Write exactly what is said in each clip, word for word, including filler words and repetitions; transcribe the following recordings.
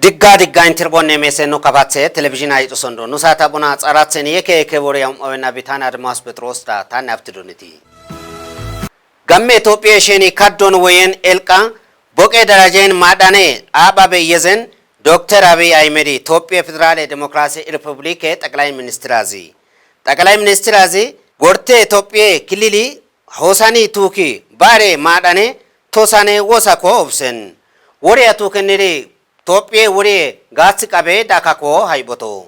Digga digga intirbonne meese nu kapathe telebizhin ayxu sondo. Nu saata buna xarathen yeke yeke wore yam'awenna bitana Admas Pexroos da tanne abtidoniti. Gamme Tophiye sheni kaddon woyen elqa boqe darajen maadane aaba be yezen Dokter Abiy Ahmedi Tophiye Federale Demokrasi Republike Xaqlay Ministirazi. Xaqlay Ministirazi gorte Tophiye kilili hosani tuki bare maadane tosane wosako obsen. Wore atukenniri Tophiye wore gathi qabe dakako hayboto.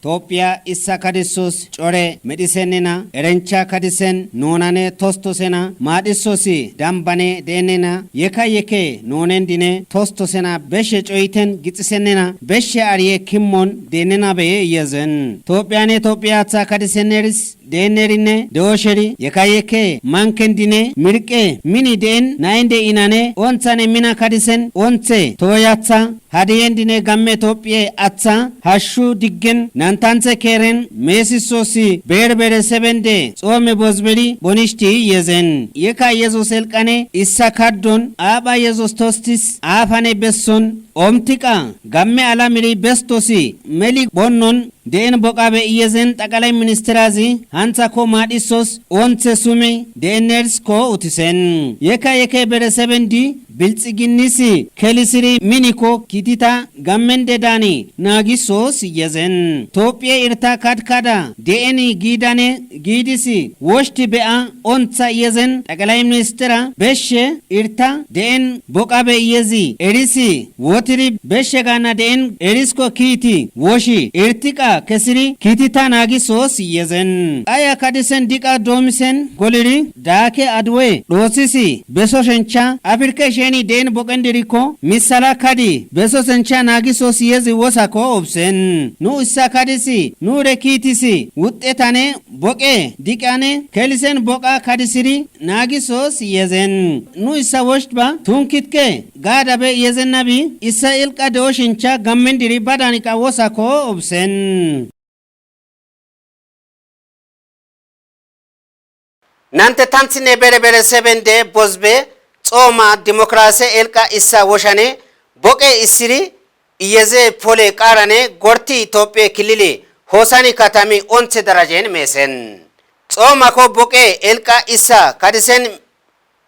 Tophiya issa kadisos core medhisennena, erencha kadisen nonane tostosena, maadhisosi dambane deennena, yeka yeke nonen dine tostosena, beshe coyiten gixisennena, beshe ariye kimmon deennena beye yezen. Tophiyane Tophiya atha kadisenneris deennerinne de'osheri yeka yeke manken dine mirqe mini de'en na'en de'inane onthane mina kadisen onthe toyatha hadiyen dine Gamme Tophiye atha hashshu diggen nantanthe keren meesisosi berbere sebende xoome bozberi bonishti yezen. Yeka Yesus elqane issa kaddon aaba Yesus tostis aafane besson omtiqa Gamme alamiri bestosi meli bonnon de'en boqabe iyezen Xaqalay Ministirazi hanthako maadhisos onthe sumi de'ennersko utisen. Yeka yeke bere sebendi bilxiginnisi kelisiri miniko kitita Gammen dedani naagisos iyezen. Tophiye irta kadkada de'eni giidane giidisi woshti be'a ontha iyezen Xaqalay Ministira beshe irta de'en boqabe iyezi erisi wotiri beshe gaana de'en erisko kiiti woshi irtiqa kesiri kitita naagisos iyezen. Aya kadisen diqa doomisen goliri daake aduwe dhoosisi beso shencha Afrika sheni de'en boqen diriko misala kadi beso shencha naagisos iyezi wosako obsen. Nu issa kadisi nu re kiitisi wuxxetane boqe diqane kelisen boqa kadisiri naagisos yezen. Nu issa woshtba tunkitke gaadabe yezen nabi issa ilqa de'o shincha Gammen diri badaniqa wosako obsen. Nante tanthinne bere bere sebende bozbe xooma dimokiraase elqa issa woshane boqe issiri iyeze pole qaarane gorti Tophiye kilili Hoosani katami onthe darajen meesen. Xoomako boqe elqa issa kadisen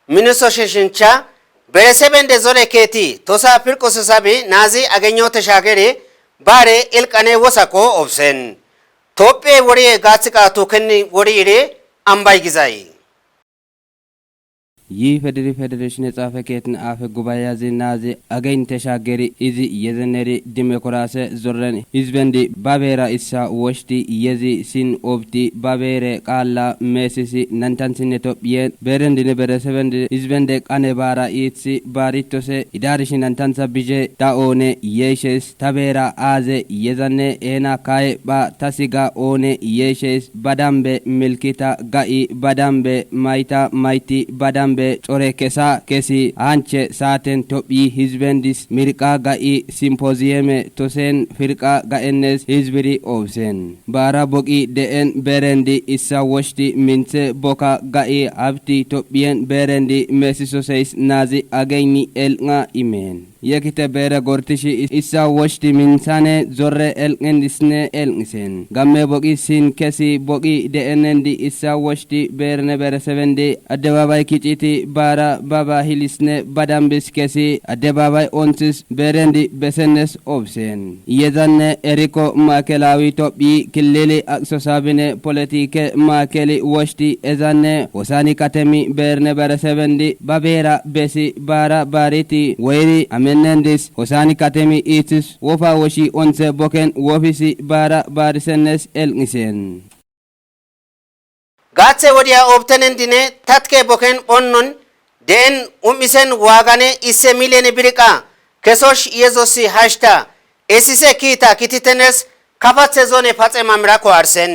miniso shishincha bere sebende zore keeti tosa pirqoso sabi naazi agenyote shaageri baare elqane wosako obsen. Tophiye woriye gaathiqa tukenni wori iri ambay gizay. Yi federi federeeshine xaafe keetin aafe gubayazi naazi agente shaageri izi yezeneri dimokiraase zorren hizbendi ba beera issa woshti yezi sin obti ba beere qaalla meesisi nantanthinne Tophiyen beerendine bere sebendi hizbende qane baara iithi baaritose idaarishi nantantha bije ta oone yeeshes ta beera aaze yezanne eena kaye ba ta siga oone yeeshes ba dambe milkita ga'i ba dambe mayta mayti ba dambe core kesa kesi hanche saaten Tophi hizbendis mirqa ga'i simpoziyeme tosen firqa ga'ennes hizbiri obsen. Baara boqi de'en berendi issa woshti minthe boka ga'i habti Tophiyen berendi meesisoseys naazi agenni elqa imen. Yekite beere gortishi issa woshti minthane zorre elqendisne elqisen. Gamme boqi sin kesi boqi de'enendi issa woshti beerene beere sebendi addebabay kiciti baara baba hilisne badambis kesi addebabay onthis beerendi besennes obsen. Yezanne eriko maakelawi Tophi kilili aqso sabine politike maakeli woshti ezanne Hosani katemi beerene beere sebendi ba beera besi baara baariti woyri amennendis Hosani katemi iithis wofa woshi onthe boken wofisi baara baarisennes elqisen. Gaathe wodiya obtenen dine tatke boken phonnon de'en um'isen waagane isse milyene biriqa kesosh Yesusi hashta esise kiita kititenes kafathe zone paxe mamirako arsen.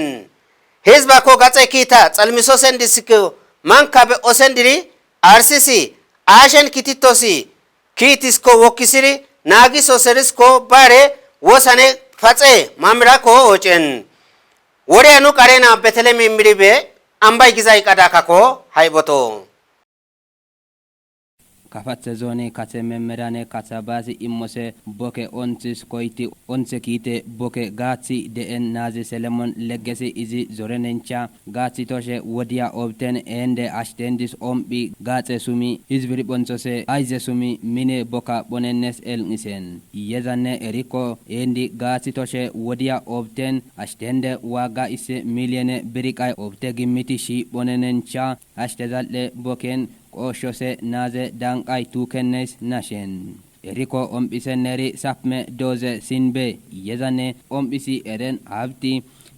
Hizbako gaxe kiita xalmisosen disiko manka be osen diri arsisi aashen kititosi kiitisko wokkisiri naagiso serisko bare wosane paxe mamirako oocen. Wore anu qarena Beteleme miribe ambay gizay qadakako hayboto. Kafathe zooni kathe memmerane katha baasi immose boke onthis koyti onthe kiite boke gaathi de'en naazi Selemon leggesi izi zorenencha gaathi toshe wodiya obten eende ashtendis omphi gaaxe sumi hizbiri phonthose ayze sumi mine boka phonennes el'isen. Iyezanne erikko eendi gaathi toshe wodiya obten ashtende waaga isse miliyone biriqay obte gimmiti shi phonenencha ashte zal'e boken qooshshose naaze danqay tuukennes nashen. Erikko omphisenneri sapme dooze sinbe iyezanne omphisi eren abti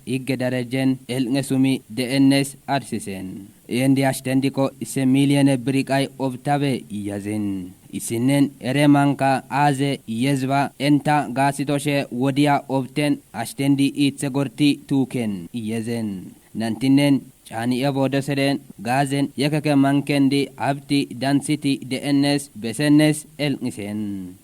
igge darejen el'nge sumi de'ennes arsisen. Eendi ashtendikko isse miliyone biriqay obtabe iyazin. Isinnen ere manka aaze iyezba enta gaathi toshe wodiya obten ashtendi iithe gorti tuuken iyezen. Nantinen caani ebo doseden gaazen yekeke mankendi abti danthiti de'ennes besennes el'isen.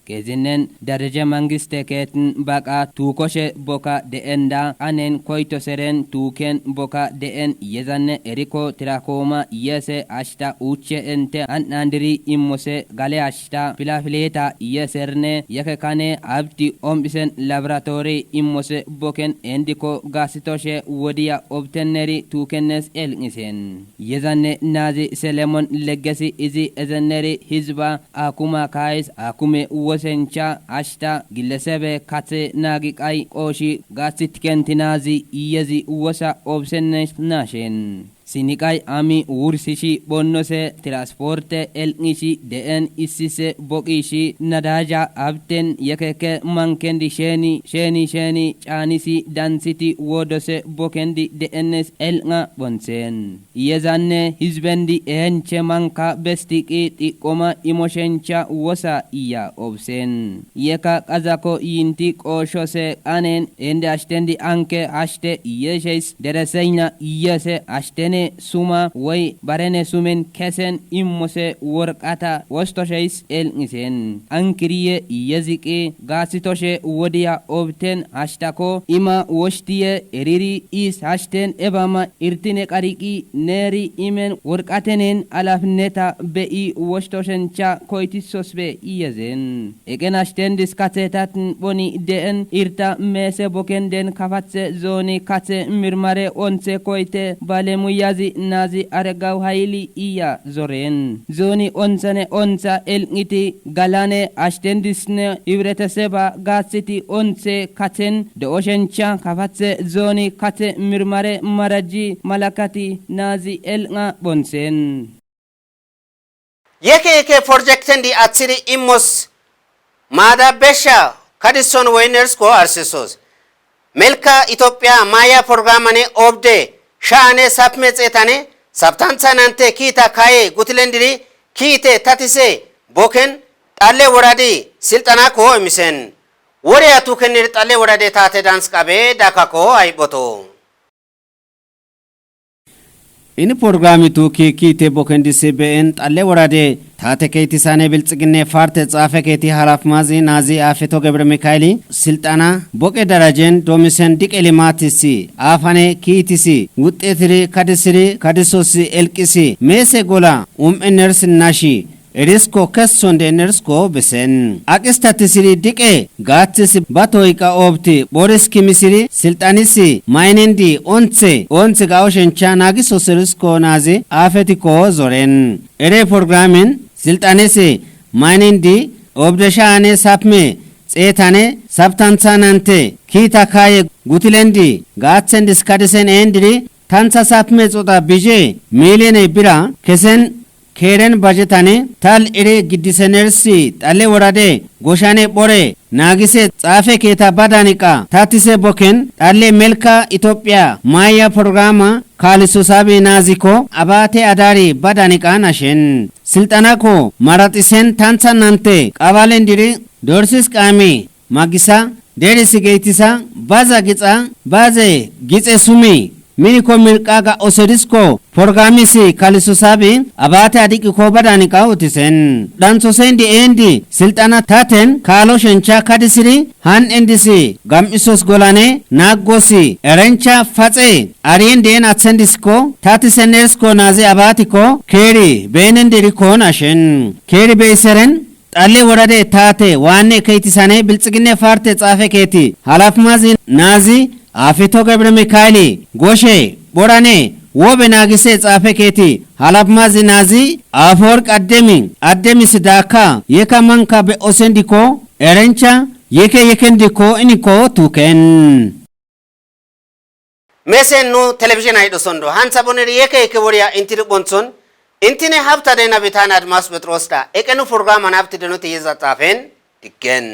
Kezinnen dareje mangiste keetin baqa tuukoshe boka de'en da anen koytoseren tuuken boka de'en iyezanne erikko tirakooma iyese ashta uuche ente an'andiri immose gale ashta pilafileta iyeserne yekekane abti omphisen laboratori immose boken endikko gaathi toshe wodiya obtenneri tuukennes el'isen. Iyezanne naazi Selemon leggesi izi ezenneri hizba akuma kaayis akume wosencha ashta gillesebe kathe naagi qay qooshi gaathi tikenti naazi iyezi wosa obsennes nashen. Siniqay ami wursishi phonnose tirasporte el'ngishi de'en issise boqishi nadaja abten yekeke mankendi sheni sheni sheni caanisi danthiti wodose bokendi de'ennes el'nga phonthen. Iyezanne hizbendi eenche manka bestiqi xiqqoma imoshencha wosa iya obsen. Yeka qazako yinti qooshose anen ende ashtendi anke ashte iyesheys dereseyna iyese ashtene suma woy barene sumen kesen immose worqata wostosheys el'nisen. Ankiriye iyeziqi gaathi toshe wodiya obten ashtako ima woshtiye eriri is hashten ebama irtine qariqi neeri imen worqatenen alafneta be'i woshtoshencha koytisosbe iyezen. Eqen ashtendis kathetatin phoni de'en irta meese boken den kafathe zooni kathe mirmare onthe koyte balemuyazi naazi aregaw hayili iya zoren. Zooni onthane ontha el'ngiti galane ashtendisne hibreteseba gaathiti onthe kathen do'oshencha kafathe zooni kathe mirmare maraji malakati naazi el'nga phonthen. Yeke yeke porjektendi aththidi immos maada beshsha kadison woynersko arsisos. Melka Itophiya maaya porgamane obde sha'ane sapme xeetane saptantha nante kiita kaaye gutilendiri kiite tatise boken xalle woradi silxanakko imisen. Wore atukennir xalle worade taate dans qabe dakakko ayboto. Ini porogirami tuki kiite boken disi be'en xalle worade taate keyti sane bilxiginne parte xaafe keyti halaf mazi naazi aafeto gebre mikaeli silxana boqe darajen doomisen diqe limatisi aafane kiitisi wuxxetiri kadisiri kadisosi elqisi meese gola um'e nersi nashi erisko kesson de nersko besen aqistatisiri diqe gaaththisi ba toyqa oobti phoriskimisiri silxanisi maynendi onthe onthe ga oshencha naagiso serisko naazi aafetikko zoren. Ere porogiramen silxanisi maynendi obdeshaane sapme xeetane saptantha nante kiita kaaye gutilendi gaaththen diskadisen eendiri tantha sapme xoda bizhe miliyone bira kesen keeren bajetane tal ere giddisenersi xalle worade goshane phore naagise xaafe keeta ba daniqa tattise bokken xalle melka Itophiya maaya porogirama kaaliso saabi naazikko abate adari ba daniqa nashen silxanakko maraxisen tantha nante qabalen diri dorsis qaami magisa derisi geytisa baza gixa baze gixe sumi Miniko mirqaa ga'osedisko porgaamisi kaliso saabi abaate adiqi koobadaani qaa'utisen. Dhansosendi eendi silxana taten kaalo shencha kadisiri han endisi gam'isos golane naaggosi erencha faxe arien deen atsendisko tatisenesko naazi abaatiko keeri beenendiri koon ashen. Keeri beyseren xalle worade taate waanne keytisane bilxiginne parte xaafe keeti halafmazi naazi afito gebre mikaeli goshe borane wobe naagise xaafe keeti halafmazi naazi afoorq addemi addemisi daakka yeka manka be'osendikko erencha yeke yekendikko inikko tuuken. Mesen nu televizhin aydhosondo hantha boneri yeke yeke woriya intiri bonthon intine habta dena bitane admas phexiroosda eqenu porgaman habti denote yeza xaafen diggen.